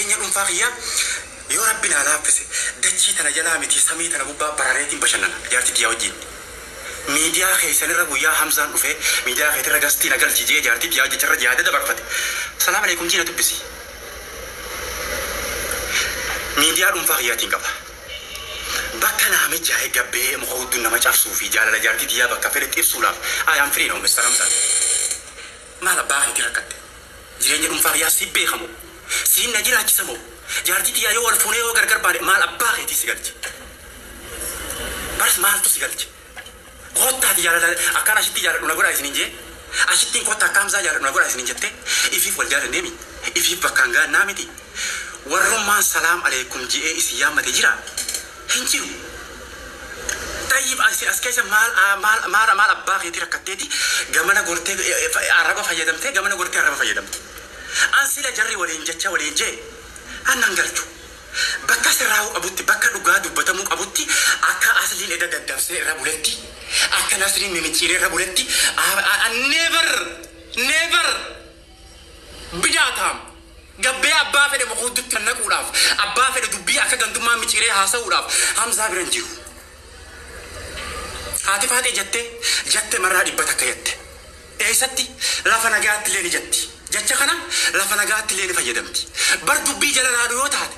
Jireenya dhuunfaa kiyyaa yoo rabbi naa laaffise dachii tana jalaa miti samii tana gubbaa barareetiin bashannana jaartii tiyyaa wajjin. Miidiyaa keessanirra guyyaa Hamzaan dhufee miidiyaa keetirra gastii na galchi jee jaartii tiyyaa jecharra yaada dabarfate. Salaam aleekum jiina dubbisi. Miidiyaa dhuunfaa kiyyaatiin qaba. Bakka naa mijaa'ee gabbee muka hudduun nama cabsuu fi jaalala jaartii tiyyaa bakka fedhetti ibsuudhaaf I am free now Mr. Hamzaan. Maal abbaa keetii rakkatte? Jireenya dhuunfaa kiyyaa si beekamu. Siin na jiraachisamu. Jaartii tiyyaa yoo wal fuunee yoo gargar baane maal abbaa keetii si galche? Baras maaltu si galche? Kottaati jaalala akkaan ashitti jaaladhu na godhaa isiniin jee. Ashittiin kotta akka Hamzaa jaaladhu na godhaa isiniin jette. Ifiif wal jaalannee mi? Ifiif bakkaan gaannaa miti. Warrummaan salaam aleekum je'ee isin yaammate jira? Hin jiru. Tayyib as keessa maal maal maal maal abbaa keetii rakkatteeti gamana gortee arraba fayyadamtee gamana gortee arraba fayyadamte. An sila jarri waliin jecha waliin jee annan galchu. Bakka sirraa'uu qabutti bakka dhugaa dubbatamuu qabutti akka asliin edda daddabsee irra buletti akka nasriin mimicciiree irra buletti never never bidaataam gabbee abbaa fedhe mukuuddutti naquudhaaf abbaa fedhe dubbii akka gandummaa micciiree haasa'uudhaaf Hamzaa bira hin jiru. Haati faaxee jettee jette marraa 100 jette. Eessatti lafa nagaatti illee ni jetti. Jecha kana lafa nagaatti illee ni fayyadamti. Bar dubbii jala laalu yoo taate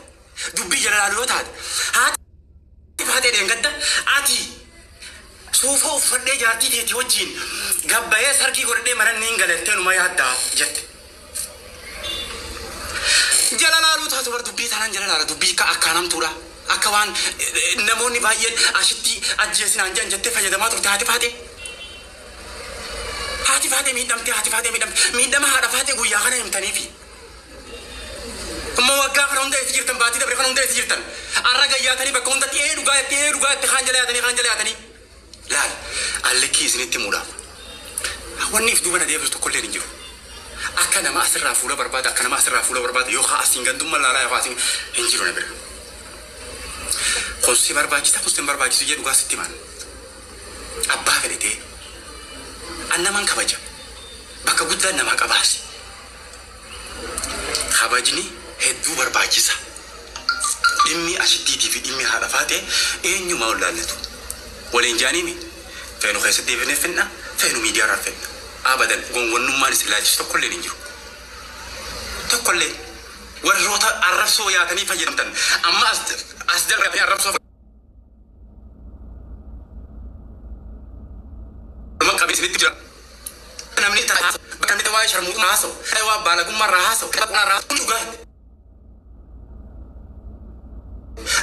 dubbii jala laalu yoo taate haati faaxee dheengadda ati suufa uffadhee jaartii teetii wajjin gabbayee sargii godhadhee mana niin galattee numa yaaddaa jette. Jala laaluu taatu bar dubbii taanaan jala laala dubbii akka akkaanamtuudha. Akka waan namoonni baay'een ashitti ajjeesinaan jedhan jettee fayyadamaa turte haati faaxee. Haati faaxee miidhamtee haati faaxee miidhamte miidhama haadha faaxee guyyaa kana himtaniifi. Amma waggaa kana hunda eessa jirtan baatii dabre kana hunda eessa jirtan arra gayyaatanii bakka hundatti ee dhugaa jettee ee dhugaa jettee kaan jala yaatanii kaan jala yaatanii. Laal allikkii isinitti himuudhaaf wanni if duuba na deebisu tokkolleen hin jiru. Akka nama asirraa fuula barbaada akka nama asirraa fuula barbaada yookaan asiin gandummaa laalaa yookaan asiin hin jiru na bira. Kun si barbaachisa kun si hin barbaachisu jee dhugaa sitti himan. Abbaa fedhe ta'e an naman kabaja bakka guddaan namaa qabaasi. Kabajni hedduu barbaachisa. Dhimmi ashittiitii fi dhimmi haadha faatee eenyumaa ol laallatu. Waliin jaaniimi feenu keessatti deebinee finna feenu miidiyaa irraa finna. Abadan gongonnummaan isin laalchisu tokkolleen hin jiru. Tokkollee warroota arrabsoo yaatanii fayyadamtan amma as jala arrabsoo qabee isinitti jira. Namni bakka namni waa'ee sharmuuxummaa haasa'u, waa baalagummaa irraa haasa'u, irraa haasa'u dhugaa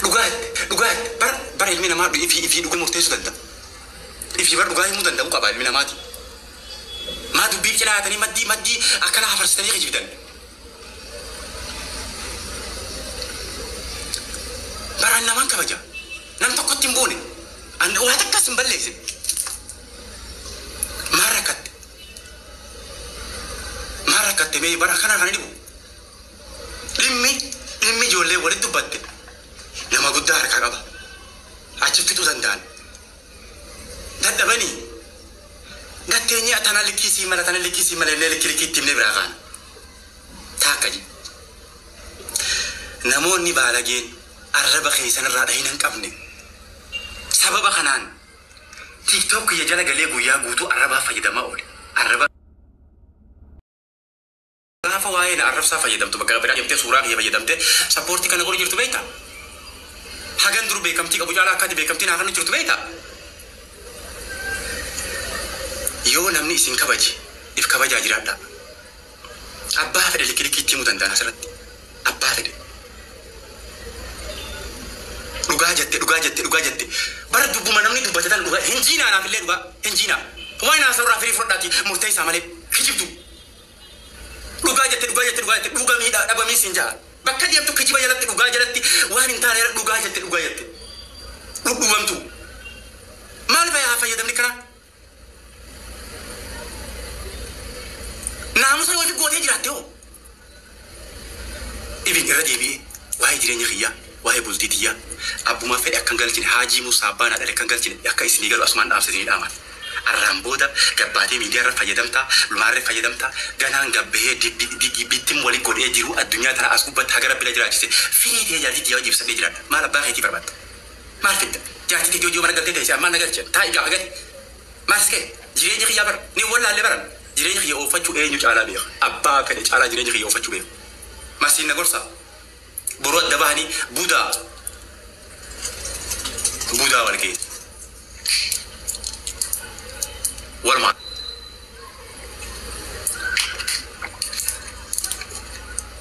dhugaa dhugaa bara bara ilmi namaa ifii dhugaa murteessuu danda'a. Ifii bara dhugaa himuu danda'u qaba ilmi namaati. Maa dubbii cinaa yaatanii maddii maddii akkana hafarsitanii kijibdan. Bara namaan kabaja. Nam tokkotti hin buune. Waa takkas hin balleessin. Maal rakkatte? Maal rakkatte mee bara kana kan dhibu? Dhimmi dhimmi ijoollee walitti dubbatte nama guddaa harkaa qaba. Achi fixuu danda'an. Dadhabanii gatteenyi tana likkii sii mala tana likkii sii mala illee likkii likkii itti himnee biraa kaana. Taakka ji. Namoonni baalageen arraba keessan irraa dhahina hin qabne. Sababa kanaan TikTok kiyya jala galee guyyaa guutuu arrabaa fayyadamaa oole. Arraba gaafa waa'ee na arrabsaa fayyadamtu bakka biraa deemtee suuraa kiyya fayyadamtee sappoortii kana godhu jirtu beektaa? Hagan dur beekamtii qabu caalaa akka ati beekamtii naa kennu jirtu beektaa? Yoo namni isin kabaje if kabajaa jiraadhaa. Abbaa fedhe likki likki itti himuu danda'an asirratti. Abbaa fedhe. Dhugaa jette dhugaa jette dhugaa jette. Bara dubbuma namni dubbate tan dhugaa hin jiinaa naaf illee dhugaa hin jiinaa. Waan haasa'u irraa firii fudhadhaati murteessaa malee kijibdu. Dhugaa jette dhugaa jette dhugaa jette dhugamii dhabamii siin jaha. Bakka deemtu kijiba jalatti dhugaa jalatti waan hin taane dhugaa jette dhugaa jette. Dhudhuubamtu. Maal fayaa fayyadamni kana? Naamusa yoo gootee jiraatte hoo? Ibin irra deebi'ee waa'ee jireenya kiyyaa waa'ee bultii tiyyaa abbuma fedhe akkan galchine haajii Musaa abbaan haadha akkan galchine akka isinii galu asumaan dhaamsa isinii dhaaman. Arraan booda gabbaatee miidiyaa irra fayyadamtaa, lumaarree fayyadamtaa, ganaan gabbahee bittin waliin godhee jiru addunyaa tana as gubbatti hagara bira jiraachise. Firii ta'ee jaartii tiyyaa hojii ibsadhee jiraadha. Maal abbaa keetii barbaadda? Maal fidda? Jaartii teetii hojii mana galtee teessee ammaan na galchan. Taa'i gaafa gali. Maal si ka'e? Jireenya kiyyaa bara. Ni wallaallee baran. Jireenya kiyya oofachuu eenyu caalaa beeka? Abbaa fedhe caalaa jireenya kiyya oofachuu beeka. Masiin na gorsaa. Boruu adda bahanii budaa. Budaa wal keessa. Walumaa.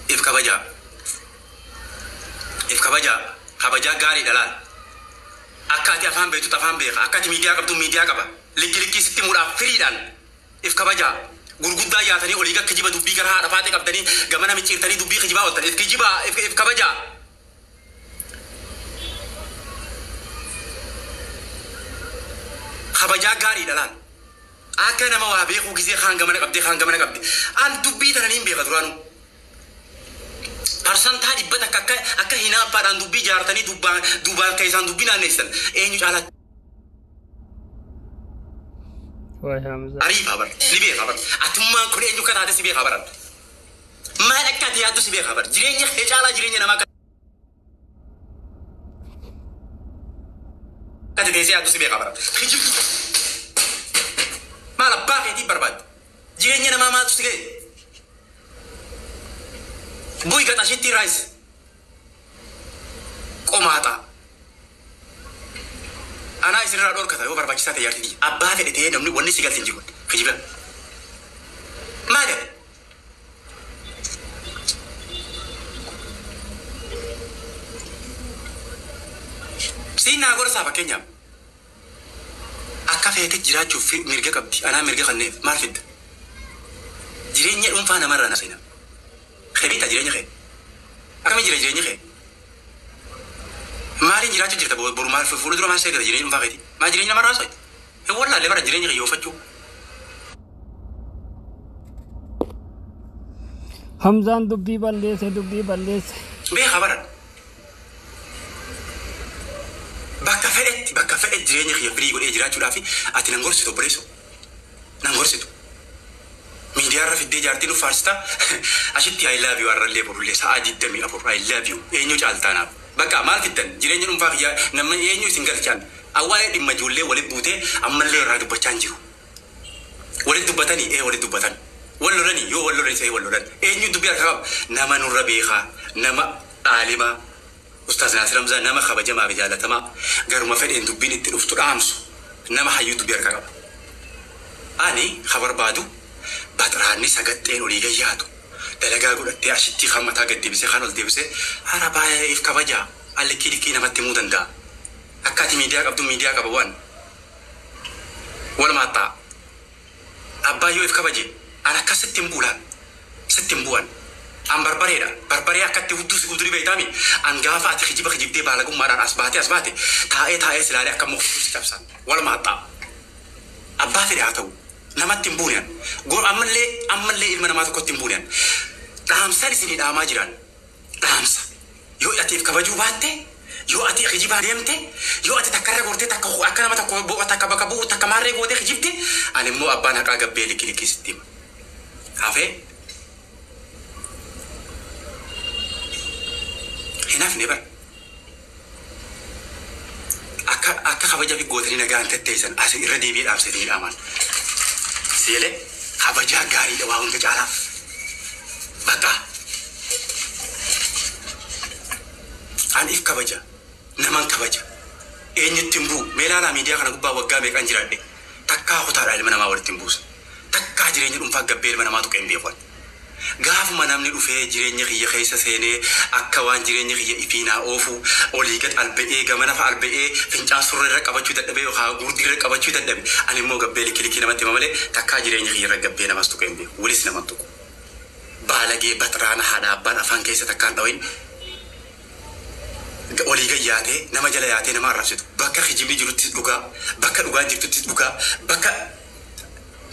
If kabajaa. If kabajaa. Kabajaa gaariidha laal. Akka ati afaan beektutti afaan beeka. Akka ati miidiyaa qabdu miidiyaa qaba. Likki likkii sitti muudhaaf firiidhaan. If kabajaa. Gurguddaa yaatanii olii gad kijiba dubbii gara haadha faatee qabdanii gamana micciirtanii dubbii kijibaa ooltan. If kijibaa if kabajaa. Kabajaa gaariidha laal. Akka nama waa beekuu gisee kaan gamana qabdee kaan gamana qabde. An dubbii tana niin beeka duraanuu. Parsantaa 100 akka akka hinaaffaadhaan dubbii jaartanii dubbaan duubaan keessaan dubbii naanneessitan eenyu caalaa Waay Hamza. Ariifaa bar ni beekaa bar atummaan kun eenyu akka taate si beekaa baran maal akka ati yaaddu si beekaa bar jireenya kee caalaa jireenya namaa akka ati teessee yaaddu si beekaa baran kijibdu maal abbaa keetii barbaadde jireenya namaa maaltu si ga'e bu'i gaxashitti raayis qomaaxaa Anaa isinirraa dhorkata yoo barbaachisaa ta'e jaartii tiyya. Abbaa fedhe ta'ee namni wanni si galche hin jiru. Kijiba. Maali ati? Siin naa gorsaa fakkeenyaaf. Akka feete jiraachuuf mirga qabdi. Anaa mirga kanneef maal fidda? Jireenya dhuunfaa namarraa na seenaa. Kee beektaa jireenya kee? Akkamiin jira jireenyi kee? Maaliin jiraachuu jirta boru maal fuula dura maal si eeggata jireenya dhuunfaa keetii? Maal jireenya namarraa haasofta? Hin wallaalle bara jireenya kee yoofachuu. Hamzaan dubbii balleesse dubbii balleesse. Beekaa bara. Bakka fedhetti bakka fedhe jireenya kiyya firii godhee jiraachuudhaaf ati nan gorsitu obboleessoo. Nan gorsitu. Miidiyaa irra fiddee jaartii nuuf faarsita. Ashitti I love you har'allee borullee sa'aa 24 I love you. Eenyu caaltaa naaf. Bakka maal fiddan jireenya dhuunfaa kiyyaa namni eenyu isin galchaan. Awwaa'ee dhimma ijoollee walitti buutee ammallee irraa dubbachaa hin jiru. Walitti dubbatanii ee walitti dubbatan. Wal lolanii yoo wal lolanis ee wal lolan. Eenyu dubbii harka qaba? Nama nurra beekaa, nama aalimaa, Ustaaz Naasir Hamzaa nama kabajamaa fi jaalatamaa garuma fedheen dubbiin itti dhuftu dhaamsu nama hayyuu dubbii harka qaba. Ani ka barbaadu baxraanni sagaxxeen olii gad yaatu dalagaa godhattee ashittii kaan mataa gad deebisee kaan ol deebisee hara baay'ee if kabajaa an likkii likkii namatti himuu danda'a. Akka ati miidiyaa qabdu miidiyaa qaba waan walumaa ta'a. Abbaa yoo if kabaje an akkas sitti hin bu'u laal sitti hin bu'an. An barbareedha. Barbaree akka itti hudduu si gubdu ni beektaami. An gaafa ati kijiba kijibdee baalagummaadhaan as baatee as baate taa'ee taa'ee si laalee akka muka hudduu si cabsa. Walumaa haxxaa. Abbaa fedhe haa ta'u. Namatti hin buune an. Gor ammallee ammallee ilma namaa tokkotti hin buune an. Dhaamsan isinii dhaamaa jiraan. Dhaamsa. Yoo ati if kabajuu baatte, yoo ati kijibaa deemte, yoo ati takka irra gortee takka akka nama tokko bu'a takka bakka bu'u takka maarree gootee kijibde, ani immoo abbaan haqaa gabbee likki likkii sitti hima. Hafee hin hafne bar. Akka akka kabaja fi gootanii nagaan tetteessan as irra deebi'ee dhaamsitanii dhaamaan. Seelee kabajaa gaariidha waa hunda caalaa. Bakka an if kabaja naman kabaja eenyutti hin bu'u mee ilaalaa miidiyaa kana gubbaa waggaa meeqan jiraadhe takkaa kutaadhaa ilma namaa walitti hin buusne takkaa jireenya dhuunfaa gabbee ilma namaa tuqee hin beeku ani. Gaafuma namni dhufee jireenya kiyya keessa seenee akka waan jireenya kiyya ifii naa oofuu olii gad alba'ee gamana fa'a alba'ee fincaan surree irra qabachuu dadhabee yookaan gurdii irra qabachuu dadhabe ani immoo gabbee likki likkii namatti hima malee takkaa jireenya kiyya irra gabbee namas tuqee hin beeku walis nama hin tuqu. Baalagee baxraana haadha abbaan afaan keessa takkaan dhawin olii gad yaatee nama jala yaatee nama arrabsitu bakka kijibni jiruttis dhugaa bakka dhugaan jirtuttis dhugaa bakka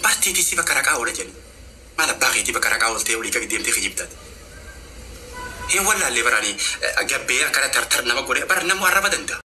bartiitis bakka raqaa oola jedhani maal abbaa keetii bakka raqaa ooltee olii gad deemtee kijibtaati hin wallaallee baranii gabbee akkana tartar nama godhe bara namu arraba danda'a.